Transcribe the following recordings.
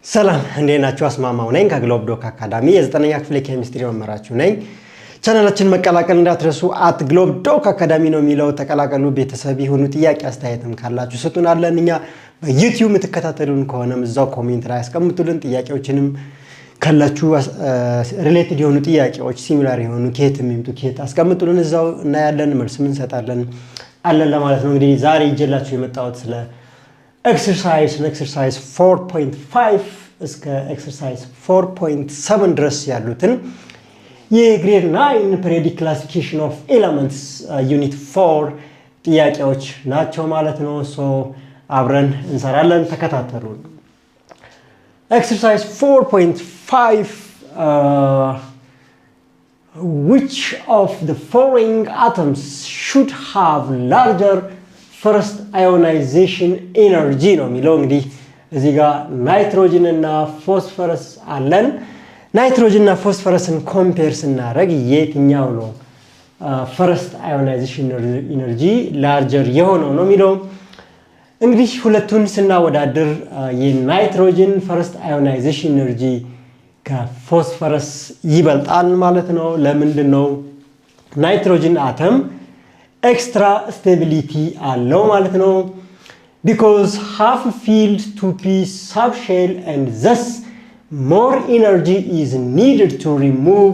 ሰላም፣ እንዴት ናችሁ? አስማማው ነኝ ከግሎብ ዶክ አካዳሚ፣ የዘጠነኛ ክፍል የኬሚስትሪ መምህራችሁ ነኝ። ቻናላችን መቀላቀል እንዳትረሱ። @ግሎብ ዶክ አካዳሚ ነው የሚለው፣ ተቀላቀሉ፣ ቤተሰብ ይሁኑ። ጥያቄ አስተያየትም ካላችሁ ስጡናለን። እኛ በዩቲዩብ የምትከታተሉን ከሆነም እዛው comment ላይ ያስቀምጡልን። ጥያቄዎችንም ካላችሁ፣ related የሆኑ ጥያቄዎች፣ similar የሆኑ፣ ከየት የሚምጡ ከየት አስቀምጡልን፣ እዛው እናያለን፣ መልስም እንሰጣለን አለን ለማለት ነው። እንግዲህ ዛሬ ይዤላችሁ የመጣሁት ስለ exercise 4.5 እስከ exercise 4.7 ድረስ ያሉትን የ grade 9 periodic classification of elements unit 4 ጥያቄዎች ናቸው ማለት ነው። So አብረን እንሰራለን፣ ተከታተሉን። Exercise 4.5: which of the following atoms should have larger first ionization energy ነው የሚለው። እንግዲህ እዚህ ጋር ናይትሮጅን እና ፎስፈረስ አለን። ናይትሮጅን እና phosphorus ን compare ስናደርግ የትኛው ነው first ionization energy larger የሆነው ነው የሚለው። እንግዲህ ሁለቱን ስናወዳድር የ nitrogen first ionization energy ከ ፎስፈረስ ይበልጣል ማለት ነው። ለምንድን ነው? Nitrogen atom extra stability አለው ማለት ነው። Because half filled 2p subshell and thus more energy is needed to remove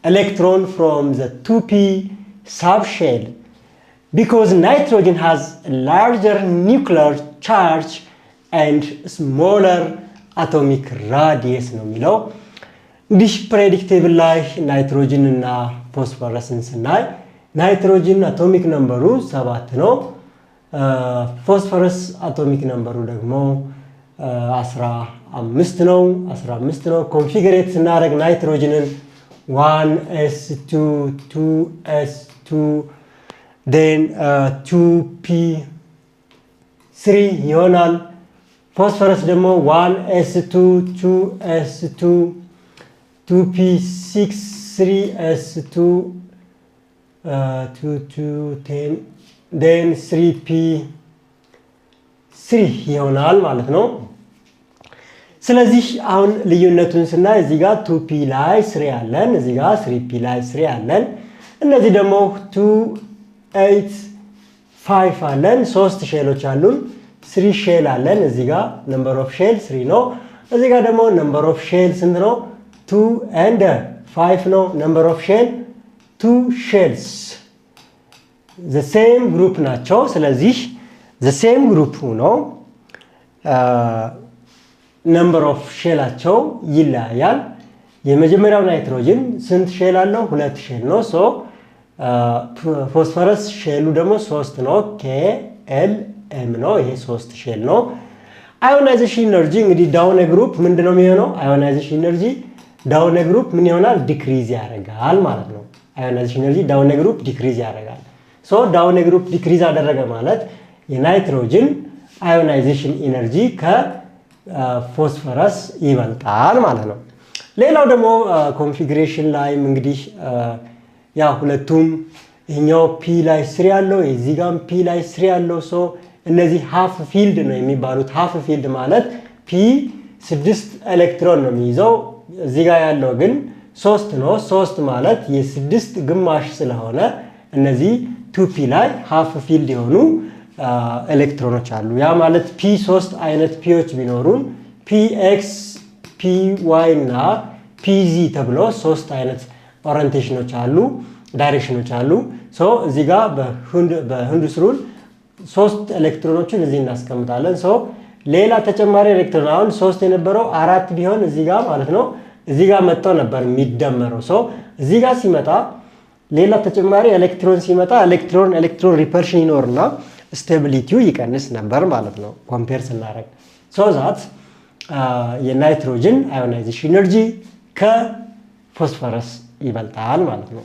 electron from the 2p subshell, because nitrogen has a larger nuclear charge and smaller atomic radius ነው የሚለው። እንግዲህ periodic table ላይ ናይትሮጅን እና ፎስፈረስን ስናይ nitrogen atomic number ኡ 7 ነው። Phosphorus atomic number ኡ ደግሞ 15 ነው። 15 ነው። Configurate ስናደርግ ናይትሮጅንን 1 s 2 2 s 2 then 2 p 3 ይሆናል። ፎስፈረስ ደግሞ 1 s 2 2 s 2 2 p 6 3 s 2 2 2 10 then 3 p 3 ይሆናል ማለት ነው። ስለዚህ አሁን ልዩነቱን ስናይ እዚህ ጋር 2 p ላይ 3 አለን፣ እዚህ ጋር 3 p ላይ 3 አለን። እነዚህ ደግሞ 2 8 5 አለን። ሶስት shell ኦች አሉን። Three shell አለን። እዚህ ጋር number of shell 3 ነው። እዚህ ጋር ደግሞ number of shell ስንት ነው? 2 and 5 ነው። Number of shell 2 shells፣ the same group ናቸው። ስለዚህ the same group ነው፣ number of shell ኣቸው ይለያያል። የመጀመሪያው ናይትሮጅን ስንት shell አለው? ሁለት shell ነው። So phosphorus shell ኡ ደግሞ ሶስት ነው። K L M ነው። ይሄ ሶስት shell ነው። Ionization energy እንግዲህ down group ምንድን ነው የሚሆነው? Ionization energy down group ምን ይሆናል? Decrease ያደርጋል ማለት ነው። Ionization energy down group decrease ያደርጋል። So down group decrease አደረገ ማለት የ nitrogen ionization energy ከ phosphorus ይበልጣል ማለት ነው። ሌላው ደግሞ configuration ላይም እንግዲህ ያ ሁለቱም ይሄኛው p ላይ 3 ያለው፣ የዚህ ጋም p ላይ 3 ያለው፣ so እነዚህ half filled ነው የሚባሉት። Half filled ማለት p 6 ኤሌክትሮን ነው የሚይዘው። እዚህ ጋር ያለው ግን ሶስት ነው። ሶስት ማለት የስድስት ግማሽ ስለሆነ እነዚህ 2p ላይ half filled የሆኑ ኤሌክትሮኖች አሉ። ያ ማለት p ሶስት አይነት p ዎች ቢኖሩን p x፣ p y እና p z ተብሎ ሶስት አይነት orientation ኖች አሉ፣ direction ኖች አሉ። So እዚህ ጋር በ Hund's rule ሶስት ኤሌክትሮኖችን እዚህ እናስቀምጣለን። So ሌላ ተጨማሪ ኤሌክትሮን፣ አሁን ሶስት የነበረው አራት ቢሆን እዚህ ጋር ማለት ነው፣ እዚህ ጋር መጥተው ነበር የሚደመረው። So እዚህ ጋር ሲመጣ፣ ሌላ ተጨማሪ ኤሌክትሮን ሲመጣ electron electron repulsion ይኖርና stability ው ይቀንስ ነበር ማለት ነው compare ስናደርግ። So that የ nitrogen ionization energy ከ phosphorus ይበልጣል ማለት ነው።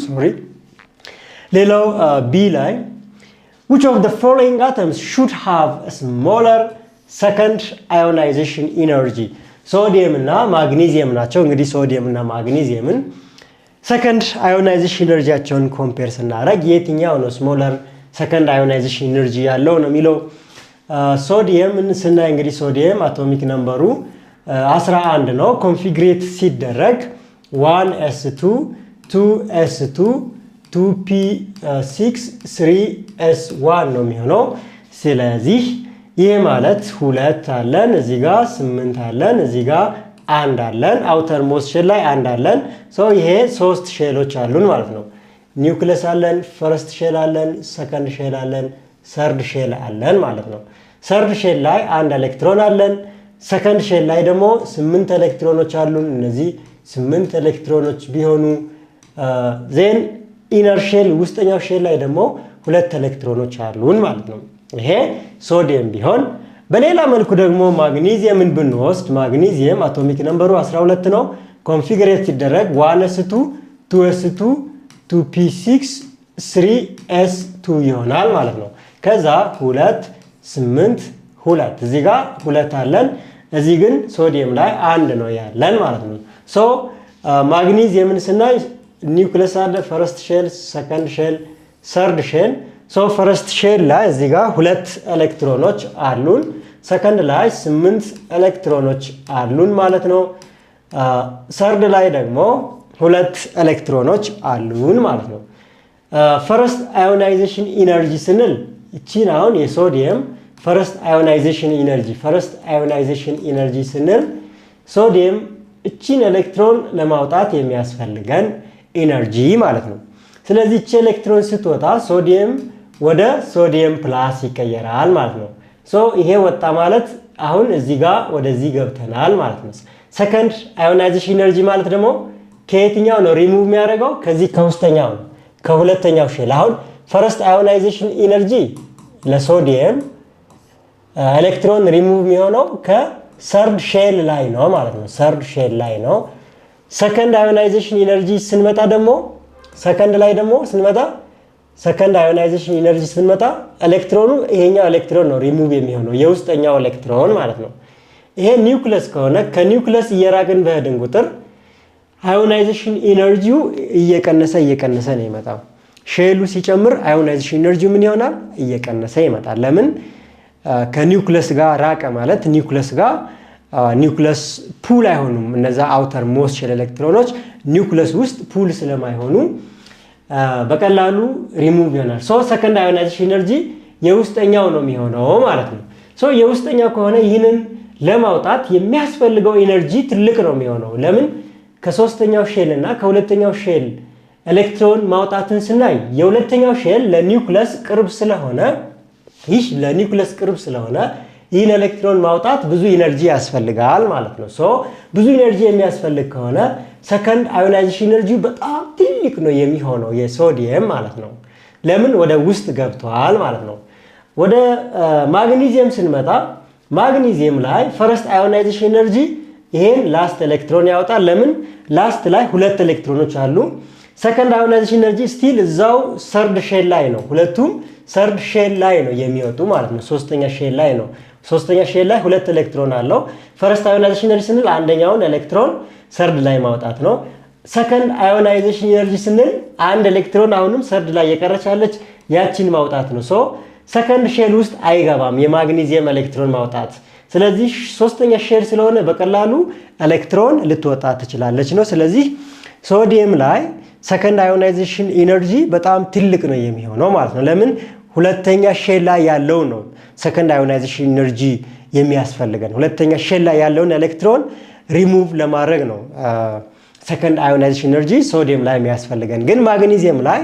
Sorry። ሌላው B ላይ which of the following atoms should have a smaller second ionization energy? ሶዲየም እና ማግኒዚየም ናቸው። እንግዲህ ሶዲየም እና ማግኒዚየምን second ionization energy ያቸውን compare ስናደርግ የትኛው ነው smaller second ionization energy ያለው ነው የሚለው። ሶዲየምን ስናይ እንግዲህ ሶዲየም atomic number ኡ 11 ነው። Configurate ሲደረግ 1 s 2 2 s 2 2 p 6 3 s 1 ነው የሚሆነው። ስለዚህ ይህ ማለት ሁለት አለን፣ እዚህ ጋር ስምንት አለን፣ እዚህ ጋር አንድ አለን። Outermost shell ላይ አንድ አለን። So ይሄ ሶስት shell ኦች አሉን ማለት ነው። ኒውክለስ አለን፣ first shell አለን፣ second shell አለን፣ third shell አለን ማለት ነው። Third shell ላይ አንድ ኤሌክትሮን አለን። Second shell ላይ ደግሞ ስምንት ኤሌክትሮኖች አሉን። እነዚህ ስምንት ኤሌክትሮኖች ቢሆኑ then inner shell ውስጠኛው shell ላይ ደግሞ ሁለት ኤሌክትሮኖች አሉን ማለት ነው። ይሄ ሶዲየም ቢሆን፣ በሌላ መልኩ ደግሞ ማግኒዚየምን ብንወስድ ማግኒዚየም atomic number ኡ 12 ነው። Configurate ሲደረግ 1 s 2 2 s 2 2 p 6 3 s 2 ይሆናል ማለት ነው። ከዛ ሁለት፣ ስምንት፣ ሁለት፣ እዚህ ጋር ሁለት አለን። እዚህ ግን ሶዲየም ላይ አንድ ነው ያለን ማለት ነው። So ማግኒዚየምን ስናይ ኒውክለስ አለ፣ first shell፣ second shell፣ third shell። So first shell ላይ እዚህ ጋር ሁለት ኤሌክትሮኖች አሉን። ሰከንድ ላይ ስምንት ኤሌክትሮኖች አሉን ማለት ነው። Third ላይ ደግሞ ሁለት ኤሌክትሮኖች አሉን ማለት ነው። First ionization energy ስንል ይቺን አሁን የሶዲየም first ionization energy ስንል ሶዲየም እቺን ኤሌክትሮን ለማውጣት የሚያስፈልገን energy ማለት ነው። ስለዚህ እቺ ኤሌክትሮን ስትወጣ ሶዲየም ወደ sodium plus ይቀየራል ማለት ነው። So ይሄ ወጣ ማለት አሁን እዚህ ጋር ወደዚህ ገብተናል ማለት ነው። Second ionization energy ማለት ደግሞ ከየትኛው ነው ሪሙቭ የሚያደርገው? ከዚህ ከውስጠኛው ነው፣ ከሁለተኛው shell። አሁን ፈርስት አዮናይዜሽን ኢነርጂ ለሶዲየም ኤሌክትሮን ሪሙቭ የሚሆነው ከ third shell ላይ ነው ማለት ነው። Third shell ላይ ነው። Second ionization energy ስንመጣ ደግሞ ሰከንድ ላይ ደግሞ ስንመጣ second ionization energy ስንመጣ ኤሌክትሮኑ ይሄኛው ኤሌክትሮን ነው ሪሙቭ የሚሆነው፣ የውስጠኛው ኤሌክትሮን ማለት ነው። ይሄ ኒውክለስ ከሆነ ከኒውክለስ እየራቅን በሄድን ቁጥር ionization energy ው እየቀነሰ እየቀነሰ ነው የሚመጣው። Shell ኡ ሲጨምር ionization energy ው ምን ይሆናል? እየቀነሰ ይመጣል። ለምን? ከኒውክለስ ጋር ራቀ ማለት ኒውክለስ ጋር nucleus pull አይሆኑም። እነዛ outermost shell ኤሌክትሮኖች ኒውክለስ ውስጥ pull ስለማይሆኑ በቀላሉ ሪሙቭ ይሆናል። So second ionization energy የውስጠኛው ነው የሚሆነው ማለት ነው። So የውስጠኛው ከሆነ ይህንን ለማውጣት የሚያስፈልገው energy ትልቅ ነው የሚሆነው። ለምን? ከሶስተኛው shell እና ከሁለተኛው shell ኤሌክትሮን ማውጣትን ስናይ የሁለተኛው shell ለ ኒውክለስ ቅርብ ስለሆነ፣ ይህ ለኒውክለስ ቅርብ ስለሆነ ይህን ኤሌክትሮን ማውጣት ብዙ energy ያስፈልጋል ማለት ነው። So ብዙ energy የሚያስፈልግ ከሆነ second ionization energy በጣም ትልቅ ነው የሚሆነው የሶዲየም ማለት ነው። ለምን? ወደ ውስጥ ገብቷል ማለት ነው። ወደ ማግኒዚየም ስንመጣ ማግኒዚየም ላይ first ionization energy ይሄን last ኤሌክትሮን ያወጣል። ለምን? Last ላይ ሁለት ኤሌክትሮኖች አሉ። Second ionization energy still እዛው third shell ላይ ነው። ሁለቱም third shell ላይ ነው የሚወጡ ማለት ነው። ሶስተኛ shell ላይ ነው። ሶስተኛ shell ላይ ሁለት ኤሌክትሮን አለው። First ionization energy ስንል አንደኛውን ኤሌክትሮን third ላይ ማውጣት ነው። Second ionization energy ስንል አንድ ኤሌክትሮን አሁንም third ላይ የቀረች አለች፣ ያቺን ማውጣት ነው። So second shell ውስጥ አይገባም የማግኒዚየም ኤሌክትሮን ማውጣት። ስለዚህ ሶስተኛ shell ስለሆነ በቀላሉ ኤሌክትሮን ልትወጣ ትችላለች ነው። ስለዚህ ሶዲየም ላይ second ionization energy በጣም ትልቅ ነው የሚሆነው ማለት ነው። ለምን? ሁለተኛ shell ላይ ያለው ነው second ionization energy የሚያስፈልገን። ሁለተኛ shell ላይ ያለውን ኤሌክትሮን ሪሙቭ ለማድረግ ነው second ionization energy ሶዲየም ላይ የሚያስፈልገን። ግን ማግኒዚየም ላይ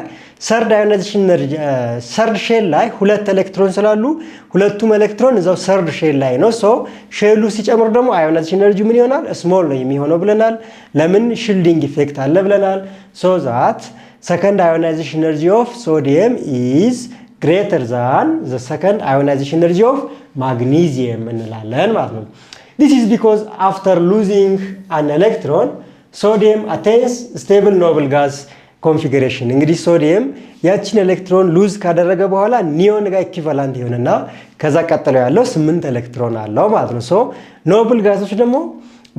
third ionization energy third shell ላይ ሁለት ኤሌክትሮን ስላሉ ሁለቱም ኤሌክትሮን እዛው third shell ላይ ነው። So shell ኡ ሲጨምር ደግሞ ionization energy ምን ይሆናል? Small ነው የሚሆነው ብለናል። ለምን? Shielding effect አለ ብለናል። So that second ionization energy of sodium is greater than the second ionization energy of magnesium እንላለን ማለት ነው። This is because after losing an electron, sodium attains stable noble gas configuration። እንግዲህ ሶዲየም ያችን ኤሌክትሮን lose ካደረገ በኋላ neon ጋር equivalent ይሆንና ከዛ ቀጥሎ ያለው ስምንት ኤሌክትሮን አለው ማለት ነው። So noble ጋዞች ደግሞ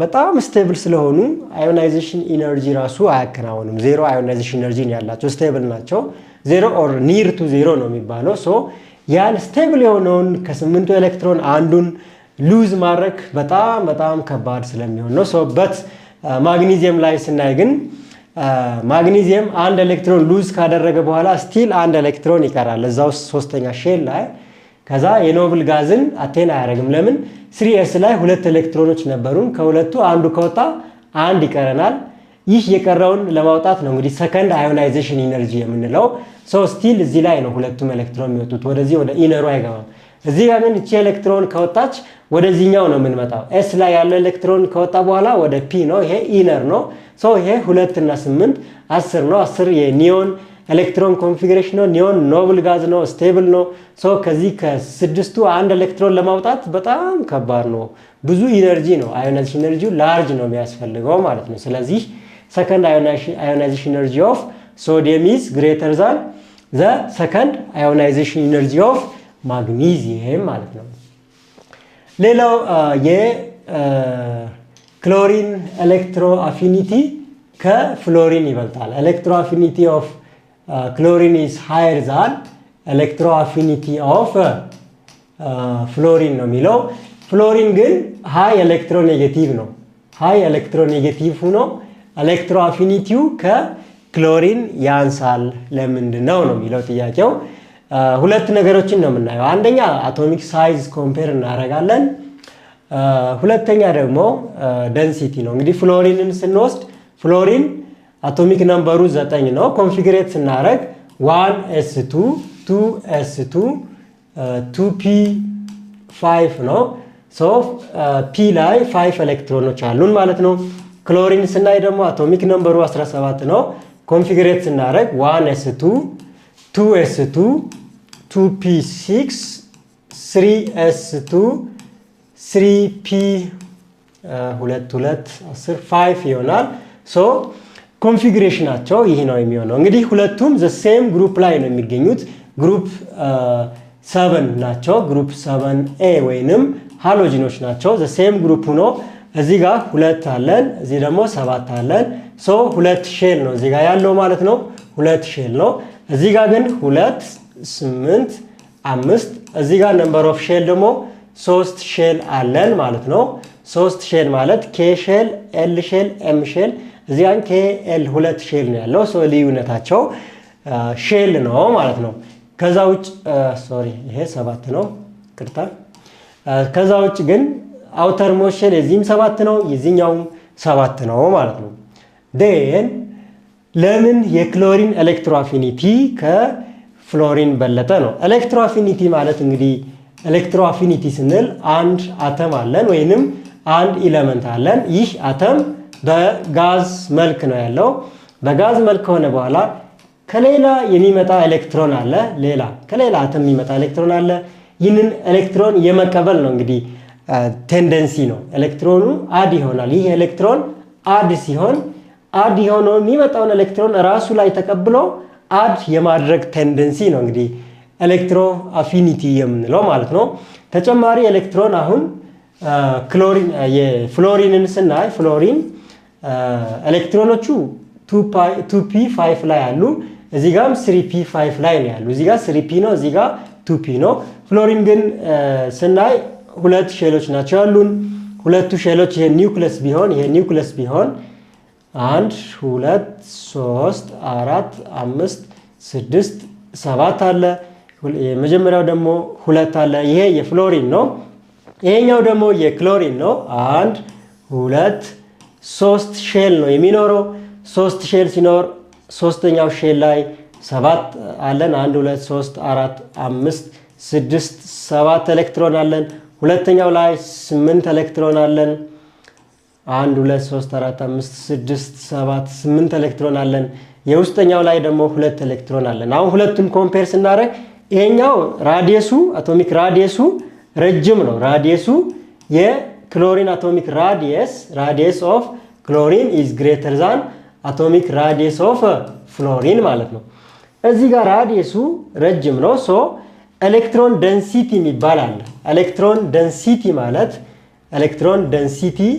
በጣም stable ስለሆኑ ionization energy ራሱ አያከናውንም። Zero ionization energy ያላቸው stable ናቸው። Zero or near to zero ነው የሚባለው። So ያን stable የሆነውን ከስምንቱ ኤሌክትሮን አንዱን lose ማድረግ በጣም በጣም ከባድ ስለሚሆን ነው። So but ማግኒዚየም ላይ ስናይ ግን ማግኒዚየም አንድ ኤሌክትሮን lose ካደረገ በኋላ still አንድ ኤሌክትሮን ይቀራል እዛው ሶስተኛ shell ላይ። ከዛ የ noble gas ን attain አያደርግም። ለምን? 3s ላይ ሁለት ኤሌክትሮኖች ነበሩን። ከሁለቱ አንዱ ከወጣ አንድ ይቀረናል። ይህ የቀረውን ለማውጣት ነው እንግዲህ second ionization energy የምንለው። So still እዚህ ላይ ነው ሁለቱም ኤሌክትሮን የሚወጡት፣ ወደዚህ ወደ inner ኡ አይገባም። እዚህ ጋር ግን እቺ ኤሌክትሮን ከወጣች ወደዚህኛው ነው የምንመጣው። s ላይ ያለው ኤሌክትሮን ከወጣ በኋላ ወደ p ነው። ይሄ inner ነው። So ይሄ 2 እና 8 10 ነው። 10 የ neon electron configuration ነው። Neon noble gas ነው፣ stable ነው። So ከዚህ ከስድስቱ አንድ ኤሌክትሮን ለማውጣት በጣም ከባድ ነው። ብዙ energy ነው። Ionization energy ው large ነው የሚያስፈልገው ማለት ነው። ስለዚህ second ionization energy of sodium is greater than the second ionization energy of magnesium ማለት ነው። ሌላው የ chlorine electro affinity ከ fluorine ይበልጣል። Electro affinity of chlorine is higher than electro affinity of fluorine ነው የሚለው። ፍሎሪን ግን high electronegative ነው። High electronegative ሆኖ electro affinity ው ከ ክሎሪን ያንሳል። ለምንድን ነው ነው የሚለው ጥያቄው። ሁለት ነገሮችን ነው የምናየው። አንደኛ atomic size compare እናደርጋለን። ሁለተኛ ደግሞ density ነው። እንግዲህ ፍሎሪንን ስንወስድ fluorine atomic number ኡ 9 ነው። Configurate ስናደርግ 1s2 2s2 2p5 ነው። So p ላይ 5 ኤሌክትሮኖች አሉን ማለት ነው። ክሎሪን ስናይ ደግሞ atomic number ኡ 17 ነው። Configurate ስናደርግ 1s2 2s2 2p6 3s2 3p 2 2 10 5 ይሆናል። So configuration ኣቸው ይህ ነው የሚሆነው። እንግዲህ ሁለቱም the same group ላይ ነው የሚገኙት። Group 7 ናቸው። Group 7A ወይንም halogen ኖች ናቸው። The same group ሆኖ እዚህ ጋር ሁለት አለን፣ እዚህ ደግሞ ሰባት አለን። So ሁለት shell ነው እዚህ ጋር ያለው ማለት ነው። ሁለት shell ነው። እዚህ ጋር ግን ሁለት፣ ስምንት፣ አምስት። እዚህ ጋር number of shell ደግሞ ሶስት shell አለን ማለት ነው። ሶስት shell ማለት K shell፣ L shell፣ M shell። እዚህ ጋር K L ሁለት shell ነው ያለው። So ልዩነታቸው shell ነው ማለት ነው። ከዛ ውጭ፣ sorry፣ ይሄ ሰባት ነው፣ ይቅርታ። ከዛ ውጭ ግን outermost shell የዚህም ሰባት ነው፣ የዚህኛውም ሰባት ነው ማለት ነው። Then ለምን የ chlorine electro affinity ከ ፍሎሪን በለጠ ነው። Electro affinity ማለት እንግዲህ electro affinity ስንል አንድ አተም አለን ወይንም አንድ element አለን። ይህ አተም በጋዝ መልክ ነው ያለው። በጋዝ መልክ ከሆነ በኋላ ከሌላ የሚመጣ ኤሌክትሮን አለ። ሌላ ከሌላ አተም የሚመጣ ኤሌክትሮን አለ። ይህንን ኤሌክትሮን የመቀበል ነው እንግዲህ tendency ነው። ኤሌክትሮኑ add ይሆናል። ይህ ኤሌክትሮን add ሲሆን add የሆነው የሚመጣውን ኤሌክትሮን ራሱ ላይ ተቀብሎ add የማድረግ tendency ነው እንግዲህ electro affinity የምንለው ማለት ነው። ተጨማሪ ኤሌክትሮን አሁን ክሎሪን የፍሎሪንን ስናይ ፍሎሪን ኤሌክትሮኖቹ 2p5 ላይ አሉ። እዚህ ጋም 3p5 ላይ ነው ያሉ። እዚህ ጋር 3p ነው፣ እዚህ ጋር 2p ነው። ፍሎሪን ግን ስናይ ሁለት shell ኦች ናቸው ያሉን። ሁለቱ shell ኦች ይሄ ኒውክለስ ቢሆን አንድ፣ ሁለት፣ ሶስት፣ አራት፣ አምስት፣ ስድስት፣ ሰባት አለ። የመጀመሪያው ደግሞ ሁለት አለ። ይሄ የፍሎሪን ነው። ይሄኛው ደግሞ የክሎሪን ነው። አንድ፣ ሁለት፣ ሶስት shell ነው የሚኖረው። ሶስት shell ሲኖር ሶስተኛው shell ላይ ሰባት አለን። አንድ፣ ሁለት፣ ሶስት፣ አራት፣ አምስት፣ ስድስት፣ ሰባት ኤሌክትሮን አለን። ሁለተኛው ላይ ስምንት ኤሌክትሮን አለን። አንድ፣ ሁለት፣ ሶስት፣ አራት፣ አምስት፣ ስድስት፣ ሰባት፣ ስምንት ኤሌክትሮን አለን። የውስጠኛው ላይ ደግሞ ሁለት ኤሌክትሮን አለን። አሁን ሁለቱን compare ስናደርግ ይሄኛው radius ኡ atomic radius ኡ ረጅም ነው። Radius ኡ የ chlorine atomic radius, radius of chlorine is greater than atomic radius of fluorine ማለት ነው። እዚህ ጋር radius ኡ ረጅም ነው። So electron density የሚባል አለ። Electron density ማለት electron density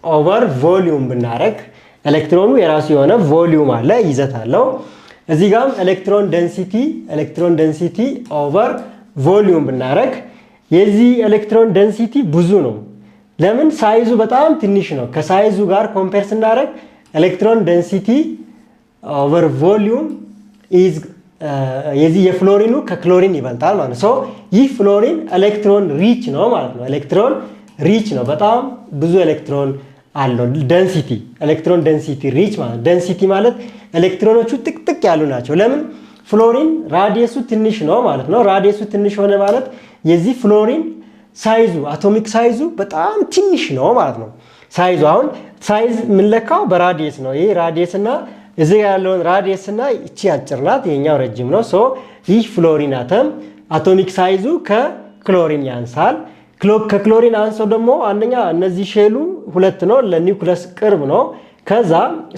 over volume ብናደርግ ኤሌክትሮኑ የራሱ የሆነ volume አለ፣ ይዘት አለው። እዚህ ጋም electron density over volume ብናደርግ የዚህ electron density ብዙ ነው። ለምን? Size ኡ በጣም ትንሽ ነው። ከ size ኡ ጋር compare ስናደርግ electron density over volume is የዚህ የ fluorine ኑ ከ chlorine ይበልጣል ማለት ነው። So ይህ fluorine electron rich ነው ማለት ነው። Electron rich ነው። በጣም ብዙ ኤሌክትሮን አለው። Density, electron density rich ማለት፣ density ማለት ኤሌክትሮኖቹ ጥቅጥቅ ያሉ ናቸው። ለምን? Fluorine radius ኡ ትንሽ ነው ማለት ነው። Radius ኡ ትንሽ ሆነ ማለት የዚህ fluorine size ኡ፣ atomic size ኡ በጣም ትንሽ ነው ማለት ነው። Size ኡ፣ አሁን size የምንለካው በ radius ነው። ይህ radius እና እዚህ ያለውን radius እና እቺ አጭር ናት፣ ይሄኛው ረጅም ነው። So ይህ fluorine atom atomic size ኡ ከ chlorine ያንሳል። ከክሎሪን አንሶ ደግሞ አንደኛ እነዚህ shell ኡ ሁለት ነው፣ ለኒውክለስ ቅርብ ነው። ከዛ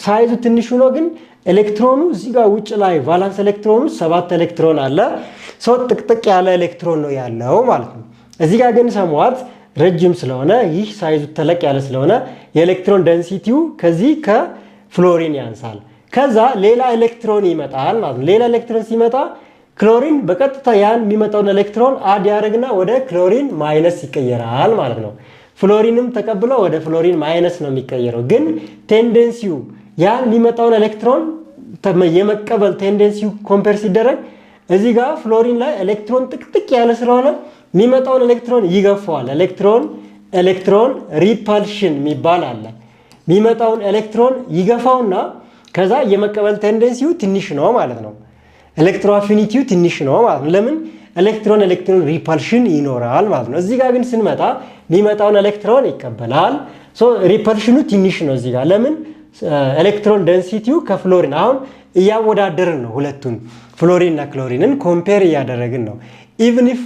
size ኡ ትንሹ ነው፣ ግን ኤሌክትሮኑ እዚህ ጋር ውጭ ላይ valence electron ኑ ሰባት ኤሌክትሮን አለ። So ጥቅጥቅ ያለ ኤሌክትሮን ነው ያለው ማለት ነው። እዚህ ጋር ግን somewhat ረጅም ስለሆነ፣ ይህ size ኡ ተለቅ ያለ ስለሆነ የ electron density ው ከዚህ ከፍሎሪን ያንሳል። ከዛ ሌላ ኤሌክትሮን ይመጣል ማለት ነው። ሌላ ኤሌክትሮን ሲመጣ ክሎሪን በቀጥታ ያን የሚመጣውን electron add ያደርግና ወደ chlorine minus ይቀየራል ማለት ነው። ፍሎሪንም ተቀብሎ ወደ fluorine minus ነው የሚቀየረው። ግን tendency ው ያን የሚመጣውን ኤሌክትሮን የመቀበል tendency ው compare ሲደረግ እዚህ ጋር ፍሎሪን ላይ ኤሌክትሮን ጥቅጥቅ ያለ ስለሆነ የሚመጣውን ኤሌክትሮን ይገፋዋል። Electron electron repulsion የሚባል አለ። የሚመጣውን ኤሌክትሮን ይገፋውና ከዛ የመቀበል tendency ው ትንሽ ነው ማለት ነው። Electro affinity ው ትንሽ ነው ማለት ነው። ለምን? Electron electron repulsion ይኖራል ማለት ነው። እዚህ ጋር ግን ስንመጣ የሚመጣውን ኤሌክትሮን ይቀበላል። So repulsion ኑ ትንሽ ነው እዚህ ጋር። ለምን? Electron density ው ከ fluorine፣ አሁን እያወዳደርን ነው፣ ሁለቱን ፍሎሪን እና chlorine ን compare እያደረግን ነው። Even if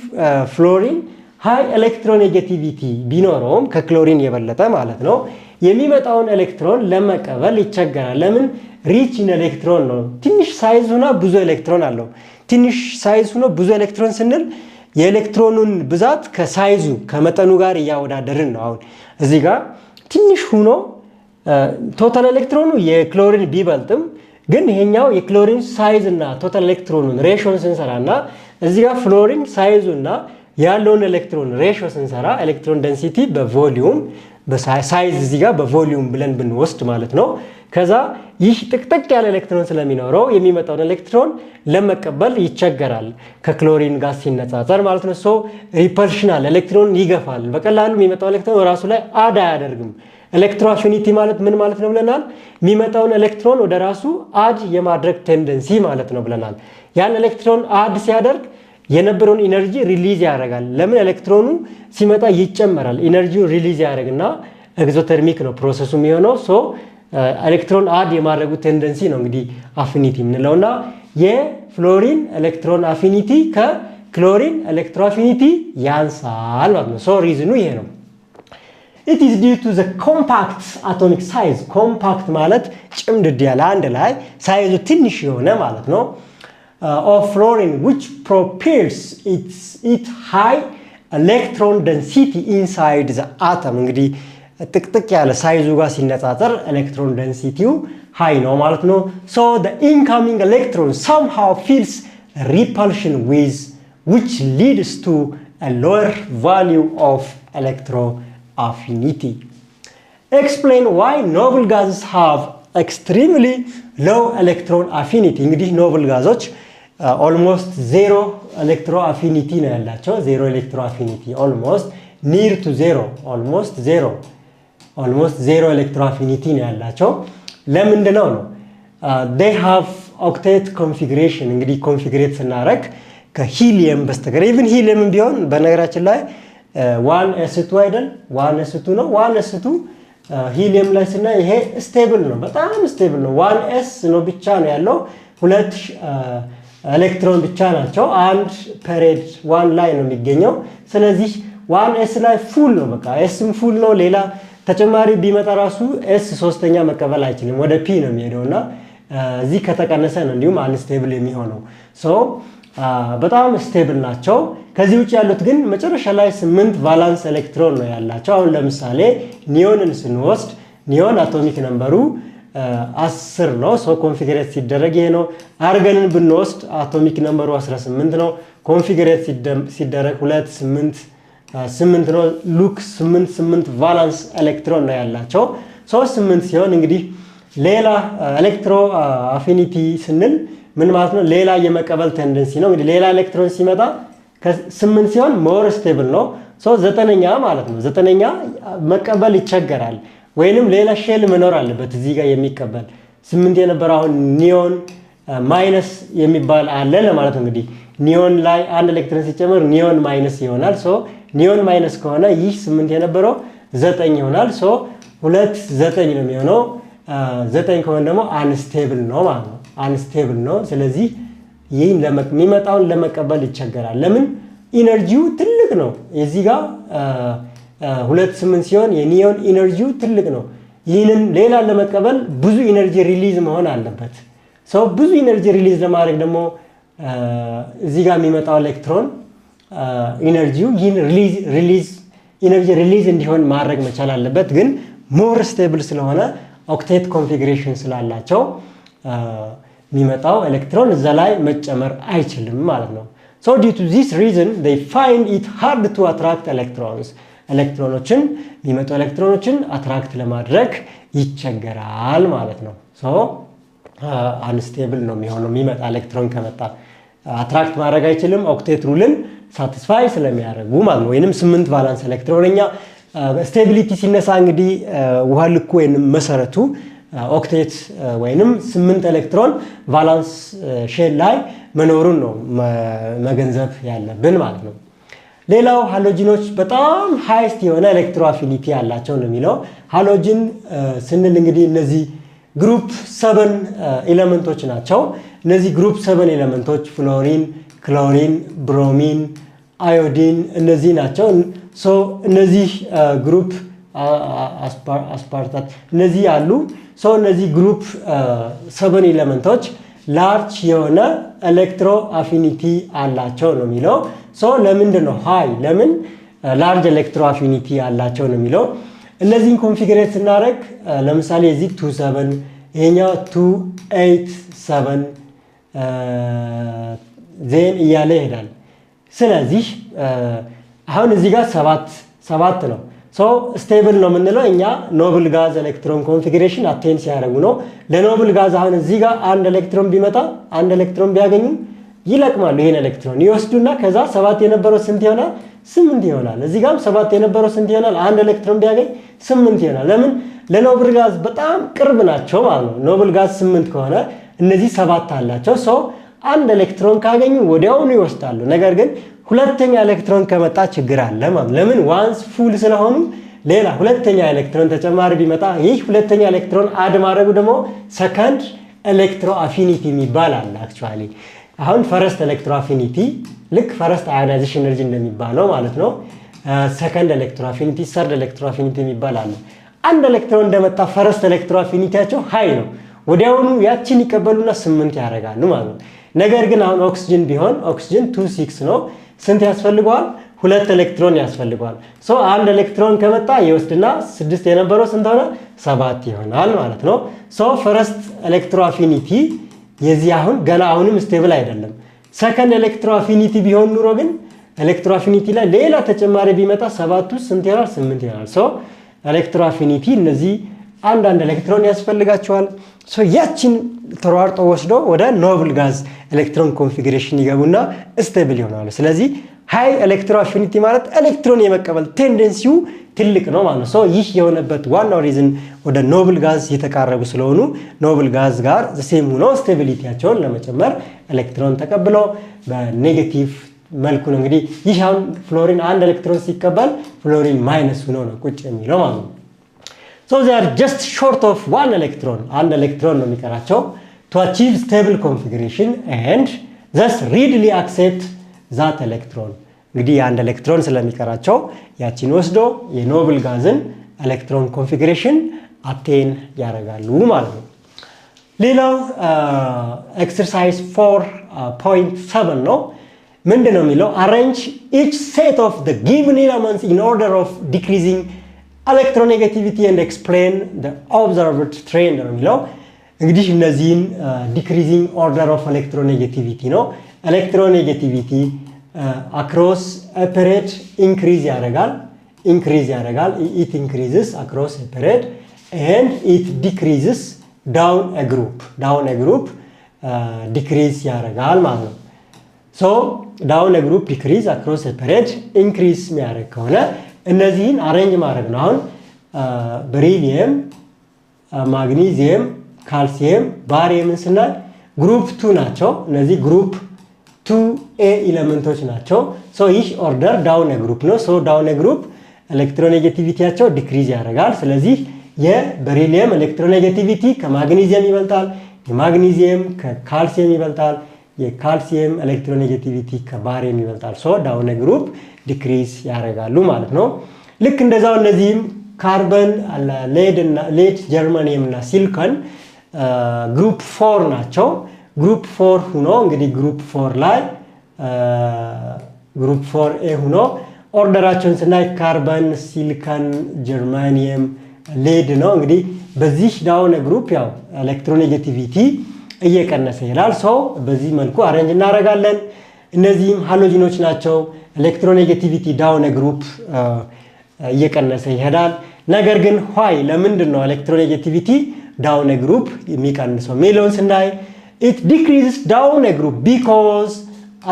fluorine high electronegativity ቢኖረውም፣ ከክሎሪን የበለጠ ማለት ነው፣ የሚመጣውን ኤሌክትሮን ለመቀበል ይቸገራል። ለምን? Rich in electron ነው። ትንሽ size ሆና ብዙ ኤሌክትሮን አለው። ትንሽ size ሆኖ ብዙ ኤሌክትሮን ስንል የኤሌክትሮኑን ብዛት ከ size ኡ፣ ከመጠኑ ጋር እያወዳደርን ነው። አሁን እዚህ ጋር ትንሽ ሆኖ total electron ኑ የ chlorine ቢበልጥም ግን ይሄኛው የ chlorine size እና total electron ኑን ratio ን ስንሰራ እና እዚህ ጋር fluorine size ኡ እና ያለውን electron ratio ስንሰራ፣ electron density በ volume፣ በ size እዚህ ጋር በ volume ብለን ብንወስድ ማለት ነው። ከዛ ይህ ጥቅጥቅ ያለ ኤሌክትሮን ስለሚኖረው የሚመጣውን ኤሌክትሮን ለመቀበል ይቸገራል ከክሎሪን ጋር ሲነጻጸር ማለት ነው። So repulsion አለ፣ ኤሌክትሮን ይገፋል። በቀላሉ የሚመጣው ኤሌክትሮን ራሱ ላይ add አያደርግም። Electro affinity ማለት ምን ማለት ነው ብለናል? የሚመጣውን ኤሌክትሮን ወደ ራሱ add የማድረግ tendency ማለት ነው ብለናል። ያን electron add ሲያደርግ የነበረውን energy release ያደርጋል። ለምን? ኤሌክትሮኑ ሲመጣ ይጨመራል። Energy ው release ያደርግና exothermic ነው process ኡ የሚሆነው። So electron add የማድረጉ tendency ነው እንግዲህ affinity የምንለው እና የ fluorine electron affinity ከ chlorine electro affinity ያንሳል ማለት ነው። So reason ኑ ይሄ ነው። It is due to the compact atomic size። Compact ማለት ጭምድድ ያለ፣ አንድ ላይ size ኡ ትንሽ የሆነ ማለት ነው፣ of fluorine, which propels it high electron density inside the atom። እንግዲህ ጥቅጥቅ ያለ size ኡ ጋር ሲነጻጸር electron density ው high ነው ማለት ነው። So the incoming electron somehow feels repulsion with which leads to a lower value of electro affinity. Explain why noble gases have extremely low electron affinity። እንግዲህ noble ጋዞች almost zero electro affinity ነው ያላቸው። Zero electro affinity, almost near to zero, almost zero, almost zero electro affinity ነው ያላቸው። ለምንድነው ነው? They have octet configuration። እንግዲህ configurate ስናደርግ ከሂሊየም በስተቀር፣ even helium ቢሆን በነገራችን ላይ 1s2 አይደል? 1s2 ነው። 1s2 ሂሊየም ላይ ስናይ ይሄ stable ነው፣ በጣም stable ነው። 1s ነው ብቻ ነው ያለው፣ ሁለት ኤሌክትሮን ብቻ ናቸው። አንድ period one ላይ ነው የሚገኘው። ስለዚህ 1s ላይ full ነው፣ በቃ s ም full ነው። ሌላ ተጨማሪ ቢመጣ ራሱ s ሶስተኛ መቀበል አይችልም፣ ወደ p ነው የሚሄደው እና እዚህ ከተቀነሰ ነው እንዲሁም unstable የሚሆነው። So በጣም stable ናቸው። ከዚህ ውጭ ያሉት ግን መጨረሻ ላይ ስምንት valence electron ነው ያላቸው። አሁን ለምሳሌ neon ን ስንወስድ neon atomic number ኡ 10 ነው። So configurate ሲደረግ ይሄ ነው። አርገንን ብንወስድ atomic number ኡ 18 ነው። Configurate ሲደረግ 2 8 8 ነው። Look፣ 8 8 valence electron ነው ያላቸው። So 8 ሲሆን እንግዲህ ሌላ electro affinity ስንል ምን ማለት ነው? ሌላ የመቀበል tendency ነው። እንግዲህ ሌላ ኤሌክትሮን ሲመጣ 8 ሲሆን more stable ነው። So ዘጠነኛ ማለት ነው። ዘጠነኛ መቀበል ይቸገራል፣ ወይንም ሌላ shell መኖር አለበት እዚህ ጋር የሚቀበል። 8 የነበረ አሁን neon minus የሚባል አለ ለማለት ነው። እንግዲህ neon ላይ አንድ ኤሌክትሮን ሲጨምር neon minus ይሆናል። So neon minus ከሆነ ይህ 8 የነበረው 9 ይሆናል። So 2 9 ነው የሚሆነው። 9 ከሆነ ደግሞ unstable ነው ማለት ነው። Unstable ነው። ስለዚህ ይህን የሚመጣውን ለመቀበል ይቸገራል። ለምን? Energy ው ትልቅ ነው። የዚህ ጋር 2 8 ሲሆን የ neon energy ው ትልቅ ነው። ይህንን ሌላ ለመቀበል ብዙ energy release መሆን አለበት። So ብዙ energy release ለማድረግ ደግሞ እዚህ ጋር የሚመጣው electron energy ው ይህን release energy release እንዲሆን ማድረግ መቻል አለበት። ግን more stable ስለሆነ፣ octet configuration ስላላቸው የሚመጣው ኤሌክትሮን እዛ ላይ መጨመር አይችልም ማለት ነው። So due to this reason, they find it hard to attract electrons። ኤሌክትሮኖችን፣ የሚመጡ ኤሌክትሮኖችን attract ለማድረግ ይቸገራል ማለት ነው። So unstable ነው የሚሆነው። የሚመጣ ኤሌክትሮን ከመጣ attract ማድረግ አይችልም፣ octet rule ን satisfy ስለሚያደርጉ ማለት ነው። ወይንም 8 valence electron። እኛ stability ሲነሳ እንግዲህ ውሃ ልኩ ወይንም መሰረቱ octet ወይንም 8 electron valence shell ላይ መኖሩን ነው መገንዘብ ያለብን ማለት ነው። ሌላው halogen ኖች በጣም highest የሆነ electro affinity ያላቸው ነው የሚለው። Halogen ስንል እንግዲህ እነዚህ group 7 element ኦች ናቸው። እነዚህ group 7 element ኦች fluorine፣ chlorine፣ bromine፣ iodine እነዚህ ናቸው። So እነዚህ group astatine እነዚህ ያሉ። So እነዚህ group 7 element ኦች large የሆነ electro affinity አላቸው ነው የሚለው። So ለምንድን ነው high፣ ለምን large electro affinity አላቸው ነው የሚለው። እነዚህን configurate ስናደርግ ለምሳሌ የዚህ 2 7፣ ይሄኛው 2 8 7 then እያለ ይሄዳል። ስለዚህ አሁን እዚህ ጋር 7 7 ነው። So stable ነው የምንለው እኛ noble gas electron configuration attain ሲያደርጉ ነው። ለ noble gas አሁን እዚህ ጋር አንድ ኤሌክትሮን ቢመጣ፣ አንድ ኤሌክትሮን ቢያገኙ ይለቅማሉ። ይሄን ኤሌክትሮን ይወስዱና ከዛ 7 የነበረው ስንት ይሆናል? 8 ይሆናል። እዚህ ጋርም 7 የነበረው ስንት ይሆናል? አንድ ኤሌክትሮን ቢያገኝ 8 ይሆናል። ለምን? ለ noble gas በጣም ቅርብ ናቸው ማለት ነው። Noble gas 8 ከሆነ እነዚህ 7 አላቸው። So አንድ ኤሌክትሮን ካገኙ ወዲያውኑ ይወስዳሉ። ነገር ግን ሁለተኛ ኤሌክትሮን ከመጣ ችግር አለ ማለት። ለምን? Once full ስለሆኑ ሌላ ሁለተኛ ኤሌክትሮን ተጨማሪ ቢመጣ ይህ ሁለተኛ electron add ማድረጉ ደግሞ second electro affinity የሚባል አለ። Actually አሁን first electro affinity ልክ first ionization energy እንደሚባለው ማለት ነው። Second electro affinity፣ third electro affinity የሚባል አለ። አንድ ኤሌክትሮን እንደመጣ first electro affinity ያቸው high ነው። ወዲያውኑ ያችን ይቀበሉና 8 ያደርጋሉ ማለት ነው። ነገር ግን አሁን ኦክስጅን ቢሆን ኦክስጅን 2 6 ነው። ስንት ያስፈልገዋል? ሁለት ኤሌክትሮን ያስፈልገዋል። So አንድ ኤሌክትሮን ከመጣ ይወስድና 6 የነበረው ስንት ሆነ? 7 ይሆናል ማለት ነው። So first electro affinity የዚህ አሁን ገና አሁንም stable አይደለም። Second electro affinity ቢሆን ኑሮ ግን electro affinity ላይ ሌላ ተጨማሪ ቢመጣ ሰባቱ ስንት ይሆናል? 8 ይሆናል። So electro affinity እነዚህ አንዳንድ ኤሌክትሮን ያስፈልጋቸዋል። So ያችን ተሯርጦ ወስዶ ወደ noble gas electron configuration ይገቡና stable ይሆናሉ። ስለዚህ high electro affinity ማለት ኤሌክትሮን የመቀበል tendency ው ትልቅ ነው ማለት ነው። So ይህ የሆነበት ዋናው reason ወደ noble gas የተቃረቡ ስለሆኑ noble gas ጋር same ሆኖ stability ያቸውን ለመጨመር ኤሌክትሮን ተቀብለው በ negative መልኩ ነው። እንግዲህ ይህ አሁን ፍሎሪን አንድ ኤሌክትሮን ሲቀበል fluorine minus ሆኖ ነው ቁጭ የሚለው ማለት ነው። So they are just short of one electron፣ አንድ ኤሌክትሮን ነው የሚቀራቸው to achieve stable configuration and thus readily accept that electron። እንግዲህ የአንድ ኤሌክትሮን ስለሚቀራቸው ያቺን ወስዶ የ noble gas ን electron configuration attain ያደርጋሉ ማለት ነው። ሌላው exercise 4.7 ነው። ምንድን ነው የሚለው? Arrange each set of the given elements in order of decreasing electronegativity and explain the observed trend ነው የሚለው። እንግዲህ እነዚህን decreasing order of electronegativity ነው። Electronegativity across period increase ያደርጋል፣ increase ያደርጋል። It increases across period and it decreases down group፣ down group decrease ያደርጋል ማለት ነው። So down group decrease፣ across period increase የሚያደርግ ከሆነ እነዚህን arrange ማድረግ ነው። አሁን beryllium፣ magnesium፣ calcium፣ barium ን ስናይ group 2 ናቸው። እነዚህ group 2A element ኦች ናቸው። So ይህ order down group ነው። So down group electronegativity ያቸው decrease ያደርጋል። ስለዚህ የ beryllium electronegativity ከ magnesium ይበልጣል፣ የ magnesium ከ calcium ይበልጣል፣ የ calcium electronegativity ከ barium ይበልጣል። So down group decrease ያደርጋሉ ማለት ነው። ልክ እንደዛው እነዚህም ካርበን፣ lead፣ germanium እና silicon group 4 ናቸው። Group 4 ሁኖ እንግዲህ group 4 ላይ group 4A ሁኖ order ኣቸውን ስናይ carbon፣ silicon፣ germanium፣ lead ነው። እንግዲህ በዚህ down group ያው electronegativity እየቀነሰ ይላል። So በዚህ መልኩ arrange እናደርጋለን። እነዚህም halogen ኖች ናቸው። Electronegativity down group እየቀነሰ ይሄዳል። ነገር ግን why ለምንድን ነው electronegativity down group የሚቀንሰው የሚለውን ስናይ it decreases down group because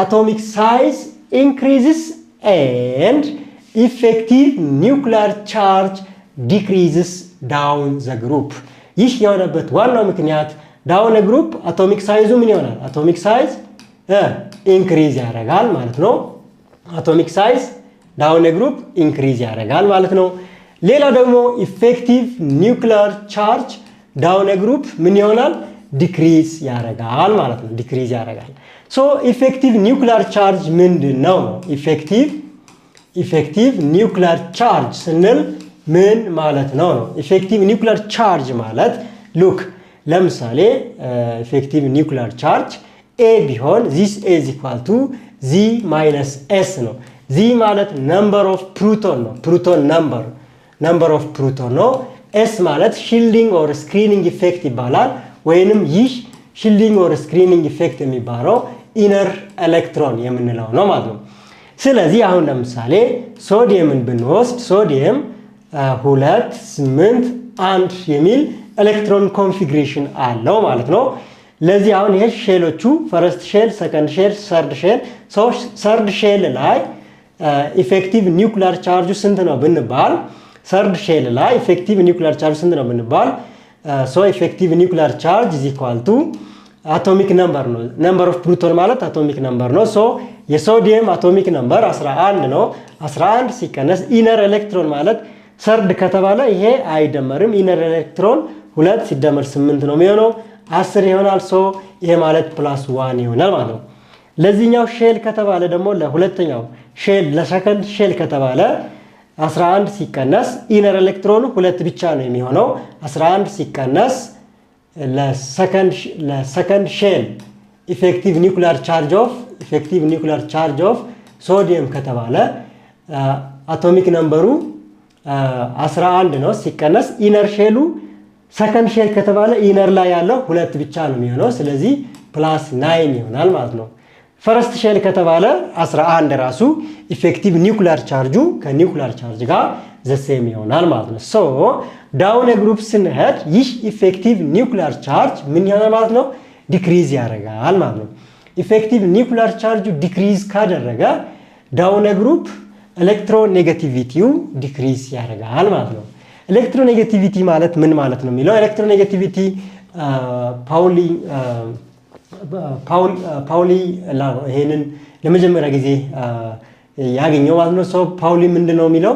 atomic size increases and effective nuclear charge decreases down the group። ይህ የሆነበት ዋናው ምክንያት down group atomic size ኡ ምን ይሆናል? Atomic size increase ያደርጋል ማለት ነው። Atomic size down group increase ያደርጋል ማለት ነው። ሌላ ደግሞ effective nuclear charge down group ምን ይሆናል? Decrease ያደርጋል ማለት ነው። Decrease ያደርጋል። So effective nuclear charge ምንድን ነው? Effective nuclear charge ስንል ምን ማለት ነው? Effective nuclear charge ማለት look ለምሳሌ effective nuclear charge A ቢሆን this A is equal to Z minus S ነው። Z ማለት number of proton ነው። Proton number፣ number of proton ነው። S ማለት shielding or screening effect ይባላል። ወይንም ይህ shielding or screening effect የሚባለው inner electron የምንለው ነው ማለት ነው። ስለዚህ አሁን ለምሳሌ ሶዲየምን ብንወስድ ሶዲየም 2, 8, 1 የሚል electron configuration አለው ማለት ነው። ለዚህ አሁን ይሄ shell ኦቹ first shell፣ second shell፣ third shell፣ third shell ላይ effective nuclear charge ኡ ስንት ነው ብንባል፣ third shell ላይ effective nuclear charge ኡ ስንት ነው ብንባል፣ so effective nuclear charge is equal to atomic number ነው። Number of proton ማለት atomic number ነው። So የ sodium atomic number 11 ነው። 11 ሲቀነስ inner electron ማለት third ከተባለ ይሄ አይደመርም። Inner electron ሁለት ሲደመር ስምንት ነው የሚሆነው፣ 10 ይሆናል። So ይሄ ማለት plus one ይሆናል ማለት ነው። ለዚህኛው shell ከተባለ ደግሞ ለሁለተኛው shell፣ ለ second shell ከተባለ 11 ሲቀነስ inner electron ኑ ሁለት ብቻ ነው የሚሆነው። 11 ሲቀነስ ለ second shell effective nuclear charge of sodium ከተባለ atomic number ኡ 11 ነው ሲቀነስ inner shell ኡ second shell ከተባለ inner ላይ ያለው ሁለት ብቻ ነው የሚሆነው። ስለዚህ plus 9 ይሆናል ማለት ነው። First shell ከተባለ 11 ራሱ effective nuclear charge ኡ ከ nuclear charge ጋር the same ይሆናል ማለት ነው። So down group ስንሄድ ይህ effective nuclear charge ምን ይሆናል ማለት ነው? Decrease ያደርጋል ማለት ነው። Effective nuclear charge ኡ decrease ካደረገ down group electronegativity ው decrease ያደርጋል ማለት ነው። Electronegativity ማለት ምን ማለት ነው የሚለው electronegativity ፓውሊ ይሄንን ለመጀመሪያ ጊዜ ያገኘው ማለት ነው። So ፓውሊ ምንድን ነው የሚለው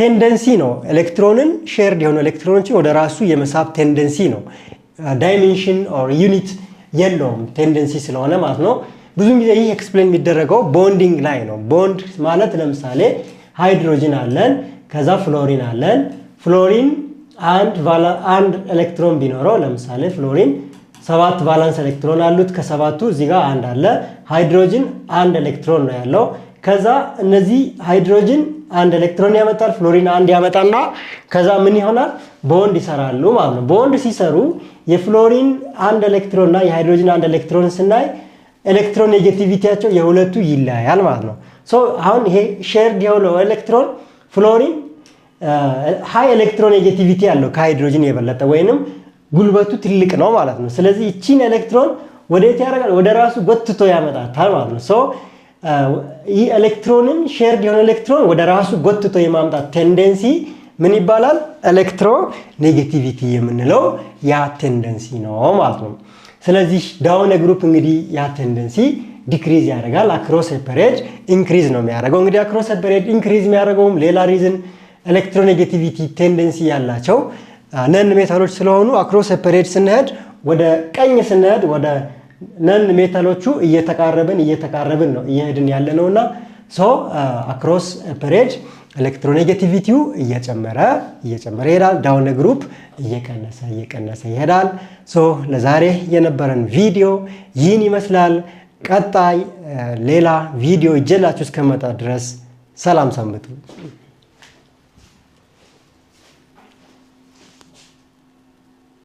tendency ነው። Electron ን shared የሆኑ ኤሌክትሮኖችን ወደ ራሱ የመሳብ tendency ነው። Dimension or unit የለውም tendency ስለሆነ ማለት ነው። ብዙን ጊዜ ይህ explain የሚደረገው bonding ላይ ነው። ቦንድ ማለት ለምሳሌ ሃይድሮጅን አለን፣ ከዛ ፍሎሪን አለን። ፍሎሪን አንድ ኤሌክትሮን ቢኖረው ለምሳሌ ፍሎሪን ሰባት valence electron አሉት። ከሰባቱ እዚህ ጋር አንድ አለ። ሃይድሮጅን አንድ ኤሌክትሮን ነው ያለው። ከዛ እነዚህ ሃይድሮጅን አንድ ኤሌክትሮን ያመጣል፣ ፍሎሪን አንድ ያመጣና ከዛ ምን ይሆናል? ቦንድ ይሰራሉ ማለት ነው። ቦንድ ሲሰሩ የፍሎሪን አንድ ኤሌክትሮን እና የሃይድሮጅን አንድ ኤሌክትሮን ስናይ electronegativity ያቸው የሁለቱ ይለያያል ማለት ነው። So አሁን ይሄ shared የሆነው ኤሌክትሮን ፍሎሪን high electronegativity ያለው ከሃይድሮጅን የበለጠ ወይንም ጉልበቱ ትልቅ ነው ማለት ነው። ስለዚህ ይቺን ኤሌክትሮን ወዴት ያደርጋል? ወደ ራሱ ጎትቶ ያመጣታል ማለት ነው። So ይህ ኤሌክትሮንን shared የሆነ ኤሌክትሮን ወደ ራሱ ጎትቶ የማምጣት tendency ምን ይባላል? Electronegativity የምንለው ያ tendency ነው ማለት ነው። ስለዚህ down group እንግዲህ ያ tendency decrease ያደርጋል። Across period increase ነው የሚያደርገው። እንግዲህ across period increase የሚያደርገውም ሌላ reason electronegativity tendency ያላቸው non metal ኦች ስለሆኑ across period ስንሄድ፣ ወደ ቀኝ ስንሄድ ወደ non metal ኦቹ እየተቃረብን እየተቃረብን ነው እየሄድን ያለ ነው እና so across period electronegativity ው እየጨመረ እየጨመረ ይሄዳል። Down group እየቀነሰ እየቀነሰ ይሄዳል። So ለዛሬ የነበረን ቪዲዮ ይህን ይመስላል። ቀጣይ ሌላ ቪዲዮ ይዤላችሁ እስከመጣ ድረስ ሰላም ሰንብቱ።